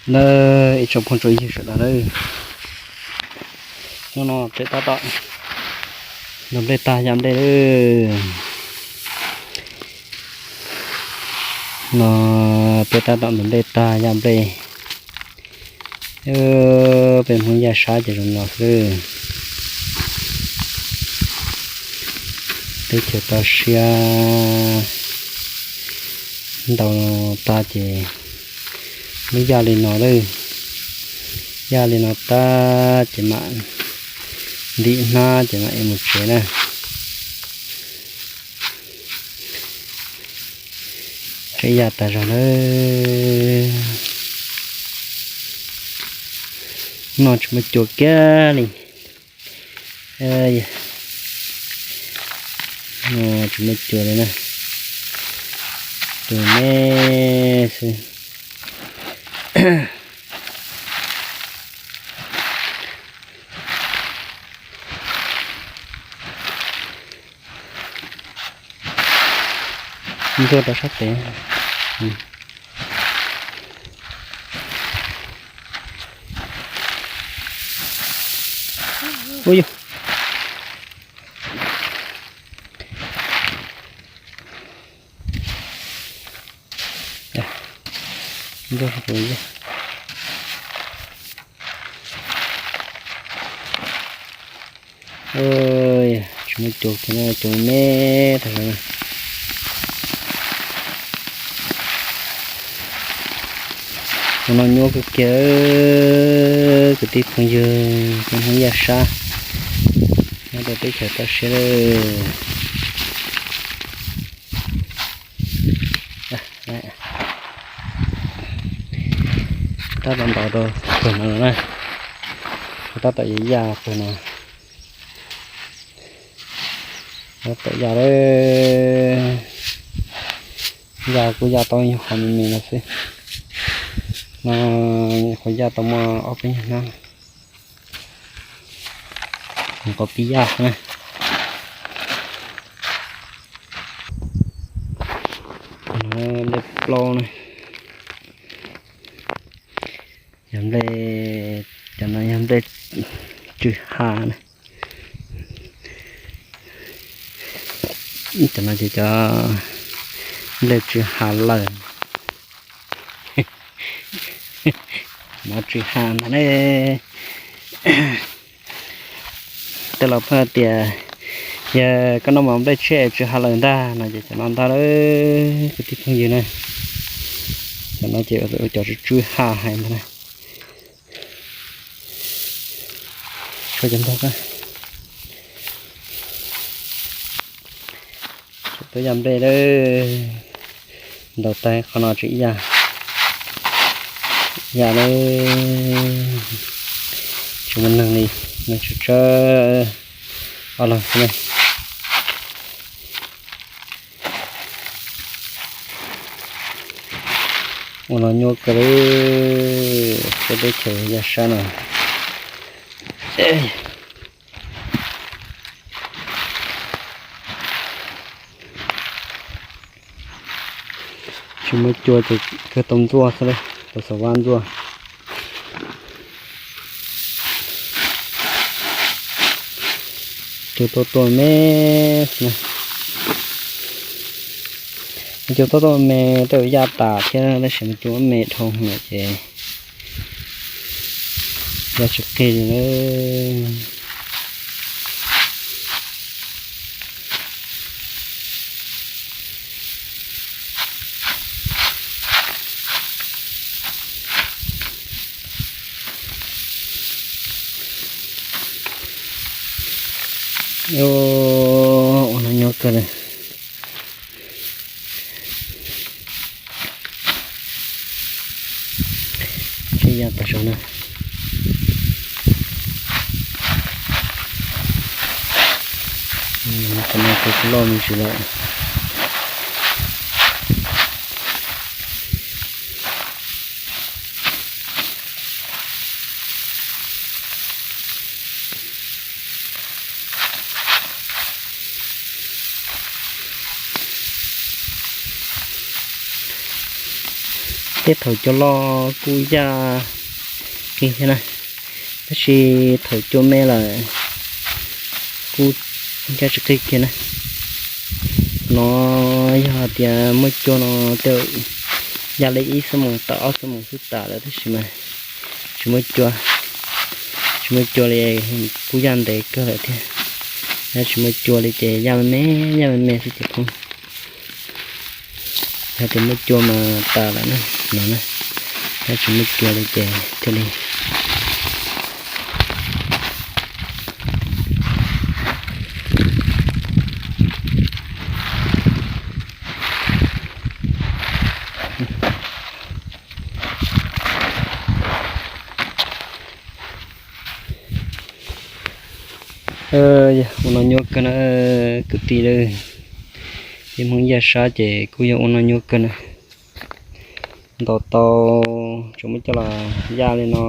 Nawb, ib tsoom phooj tsoom ywg sawv daws nawb, hnub no peb tab tom nplej tag ya nplej lawm. No peb tab tom nplej tag ya nplej. Peb Hmoob Yaj Sab ces zoo no xwb. Teb chaws toj siab ntau tag ces muab yaj li no lawm. Yaj li no tag ces mam ntim hnab ces mam mus tsev na. Tsev yaj tas zog lawm. No tsis muaj cua kiag li. Tsis muaj cua li na, cua me xwb. Ntsuag rau sab pem. Ub yog, ntsuag rau pem. Tsis muaj cua kiag, cua me tag zog na. Ua no nyuaj kawg kiag kwv tij phooj ywg, peb Hmoob Yaj Sab nyob rau teb chaws toj siab lawm. Tab tom ntaus rau pawg no na, tab tom ya pawg no. Tab tom ya lawm, ya kuj ya tau nyuag qhov me me no xwb. No nyuam qhuav ya tau muaj ob peb nyuag hnab. Nyuam qhuav pib ya na. Nplej plaub na. Yog nplej, cov no yog nplej tsw ha na. Cov no ces cov nplej tsw ha lawm. No tsw ha ntag ne. Tej laus pheej tias yog koj noj mov nplej tshiab tsw ha lawm ntag no ces cov no ntag lawm kwv tij phooj ywg na. Cov no ces ua cov tsw tsw ha hais ntag na. Tshuav cov ntog, tuaj ya nplej lawm. Ntaus tag qhov no tseem ya, ya lawm. Tsis muaj neeg li, neeg tsawg tsawg, ob leeg xwb ne. Ua no nyuaj kawg li, peb teb chaws Yaj Sab no. Tsis muaj cua ces kawg tau ntxuaj xwb, tau xav vab ntxuaj. Cua tuaj tuaj me xwb na. Cua tuaj tuaj me, tej zaum yaj tas thiab tab sis mas cua me dhau lawm ces ya tsis qig li lawm. Ua no nyuaj kawg li. Tseem ya tas zog na. Qhov no kuj loj me ntsis lawm. Tej thaum cua loj kuj yaj qig thiab na, tab sis thaum cua me lawm kuj yaj tsis qig kiag na. No yog hais tias muaj cua no tej zaum yaj li ib xuab moos tawm ob xuab moos xwb tas lawm tab sis mas tsis muaj cua, tsis muaj cua li kuj yaj ntev kawg lawm thiab. Yog tsis muaj cua li ces yaj me me, yaj me me xwb ces poob. Yog tias muaj cua mas tas lawm na, no na, yog tsis muaj cua li ces thiaj li Yog ua no nyuaj kawg na kwv tij lawm. Ces Hmoob Yaj Sab ces kuj yog ua no nyuaj kawg na. Ntaus tau, tsuas muab coj los yaj li no,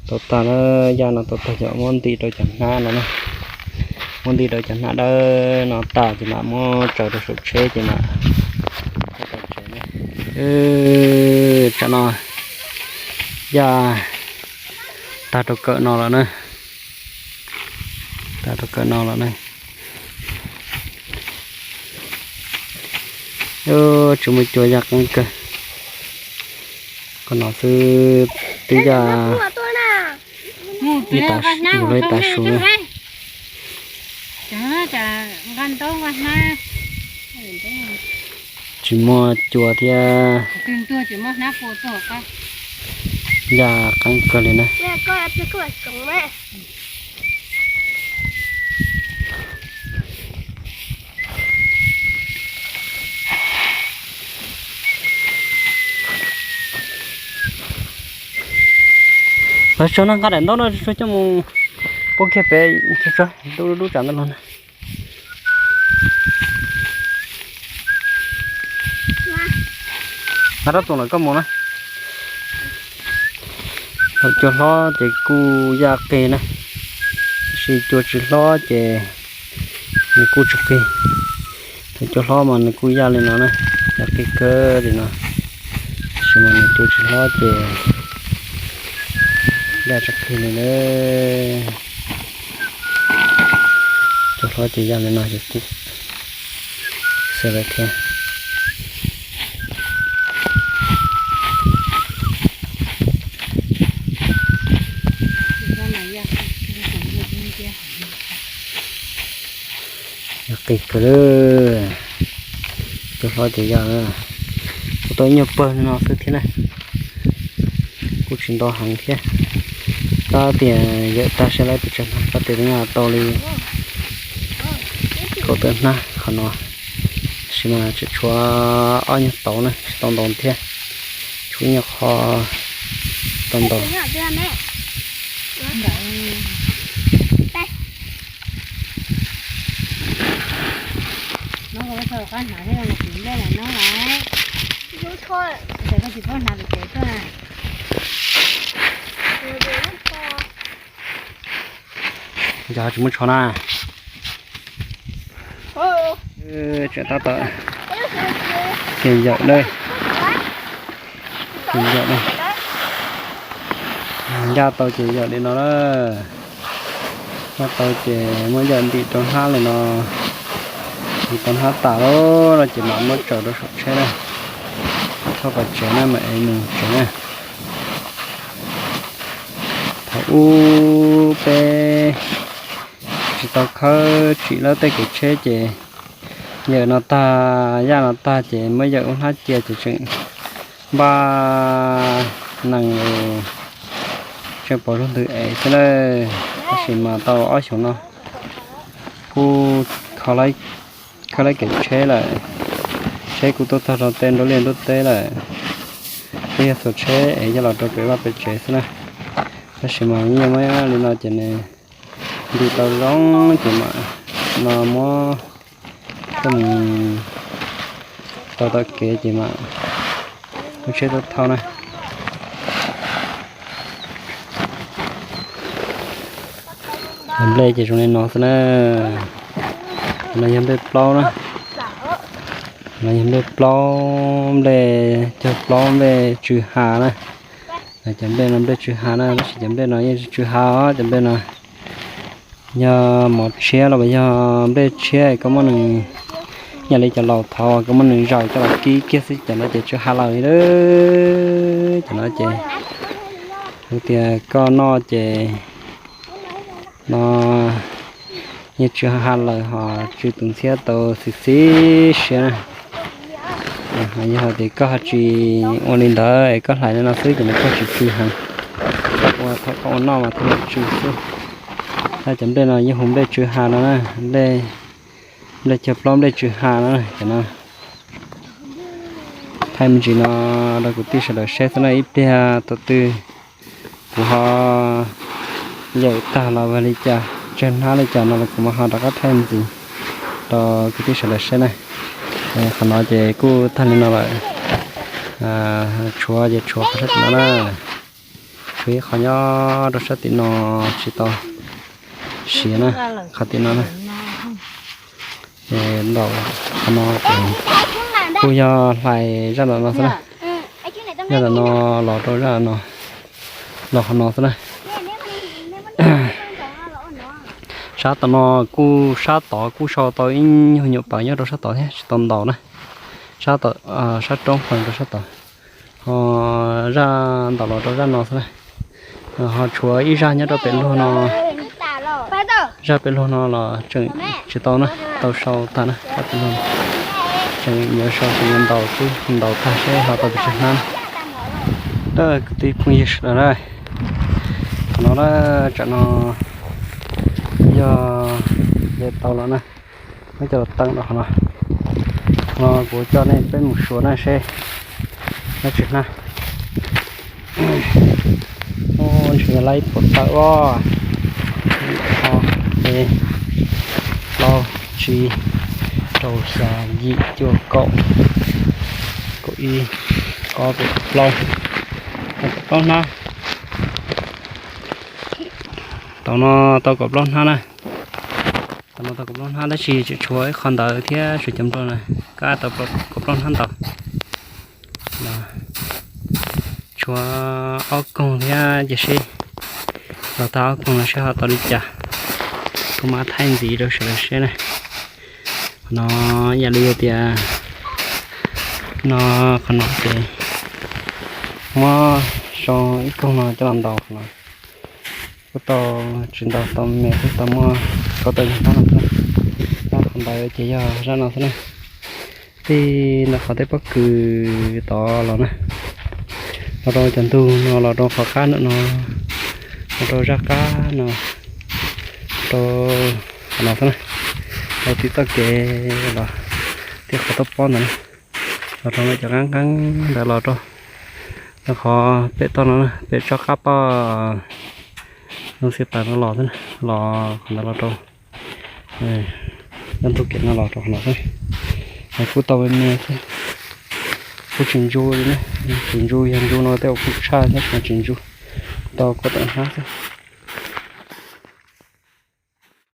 tau tag na, yaj no tau tag ces muab ntim rau cov hnab no na, muab ntim rau cov hnab dawb no tag ces mam muab tsaws rau saum tsheb ces mam, tsam no yaj tag rau kawm no lawm na, tag rau kawm no lawm na. Tsis muaj cua yaj qeeb kawg. Qhov no xwb twb yaj ib tas, yus lub ib tas su na. Tsis muaj cua thiab, yaj qeeb kawg li na. Los tso no nqa daim ntaub no tso coj mus pub kiag pem, tso dub dub tsam ntawd los na. Nqa rab txoom lawm koj mus na. Thaum cua hlob ces kuj yaj qig na, tab sis cua tsis hlob ces nws kuj tsis qig. Thaum cua hlob mas nws kuj yaj li no na, yaj qig kawg li no. Tab sis mas nws cua tsis hlob ces yaj tsis qig li na. Cua hlob ces yaj li no ces kuj xav lawm thiab. Yaj qig kawg li. Cua hlob ces yaj na, kuj tau ib nyuag pawg li no xwb thiab na, kuj tsis nto heev thiab. Tab tias yawm tag seb lawv pes tsawg hnab, tab tias nyaj tau li kaum tawm hnab qhov no, tab sis mas tseem tshuav ob nyuag tauv na, tsis tau ntaus thiab, tshuav ib nyuag qho tau ntaus. Yog tsis muaj tsho na. Tseem tab tom ces yawm na, ces yawm na, ncaj tau ces yawm li no na. Ncaj tau ces muab yawm ntim rau hnab li no, ntim tau hnab tas lawm no ces mam muab tsaws rau saum tsheb na, thauj pov tsev na mam ev mus tsev na. Thaum ub peb tsis tau khawb tsim lawb tej kev tsheb ces yawm no tag, yaj no tag ces muab yawm ua hnab cia ces tseem npaj nees, tseem pov zog ntws ev xwb na. Tab sis mas tau ob xyoos no kuj khawb lawb kev tsheb lawm, tsheb kuj tuaj txog rau tej nruab liaj nruab teb lawm, twb yog txhua tsheb es coj los rau pem vaj pem tsev xwb na. Tab sis mas yeej muab li no ces nws ntim tau zoo ces mam no muab coj mus rau tom kev ces mam muab tsheb tuaj thauj na. Nplej ces zoo li no xwb na. No yog nplej plaub na. No yog nplej plaub, nplej cog plaub, nplej tsw ha na. Cov nplej no nplej tsw ha na, tab sis cov nplej no yeej tsw ha os. Cov nplej no yog mov tshiab los yog nplej tshiab, koj muab nws, yam li cov laus thaud koj muab nws zaws coj los kib kiag xwb, cov no ces tsw ha lawm li. Cov no ces kuv tias koj noj ces no yeej tsw ha lawm, ho tsw tus ntxhiab tau xis xis siab na. Yog hais tias koj ho tsis ua li ntawd es koj hlais li no xwb ces nws kuj tsis tsw heev. Koj ua, thaum koj ua noj mas thiaj li tsw xwb. Tab cov nplej no yeej hu nplej tsw ha no na, nplej cog plaub, nplej tsw ha no, cov no. Thaij me ntsis no rau kwv tij sawv daws saib xwb na, ib pliag thaum twg kuv ho yawm tag los ua li cas, tsawg hnab li cas no los kuv mam ho rov qab thaij ntxiv rau kwv tij sawv daws saib na. Qhov no ces kuj tag li no lawm. Tshuav ces tshuav qhov sab tim no na, tshuav ib qho nyob rau sab tim no tsis tau siav na, qhov tim no na. Ces ntaus qhov no ces kuj yog hlais zaj ntawm no xwb na, zaj ntawm no los rau zaj no, los qhov no xwb na. Sab tom no kuj, sab tod kuj sau tau ib nyuag nyuam paws nyob rau sab tod thiab tsis tau ntaus na. Sab, sab roob pheej rau sab tod, ho zaj ntaus los rau zaj no xwb na. Ho tshuav ib zaj nyob rau pem luag no, zaj pem luag no los tseem tsis tau na, tau sau tag na, zaj pem luag no tseem yuav sau, tseem yuav ntaus xwb, ntaus tag seb ho tau pes tsawg hnab na. Kwv tij phooj ywg sawv daws na, qhov no na, tsam no yog de tau los na, muab coj los teeb rau qhov no. Qhov no kuv coj nej peb mus xyuas na seb nyob tsawg hnab. Ub, ntshe yog lab ib puas tawm os. Ib, ob, peb, plaub, tsib, rau, xya, yim, cuaj, kaum, kaum ib, kaum ob, kaum plaub, kaum plaub hnab. Tau no tau kaum plaub hnab na. Tau no tau kaum plaub hnab tab sis tseem tshuav ib qho ntawd thiab, tshuav cov nplua na, kab tau kaum plaub hnab ntaus. Tshuav ob koog thiab, cia seb los tag ob koog no seb ho tau li cas, kuv mam thaij ntxiv rau sawv daws saib na. Qhov no yam li tias no, qhov no ces muab sau ib koog no coj los ntaus qhov no. Kuj tau tsis ntaus tau me xwb, tau muab kaum tawm hnab no xwb. Qhov ntawd ces yog zaj no xwb na. Tej ntawm qhov tej pob kws tod los na, los rau cov ntug no, los rau qhov qab ntawm no, los rau zaj qab no, rau qhov no xwb na, rau tim txoj kev los, tim qhov toj pob ntawd na, los rau cov qab qab ntawd los rau, rau qhov pem toj no, pem tsob qab poj zoo xia tas no los xwb na, los qhov ntawd los rau, ntug kev no los rau qhov no xwb. Kuj tau me me thiab, kuj tsis ntsu li na, tsis ntsu, yog ntsu no tej uas kuj tshaj thiab, tsis ntsu, tau kaum tawm hnab xwb.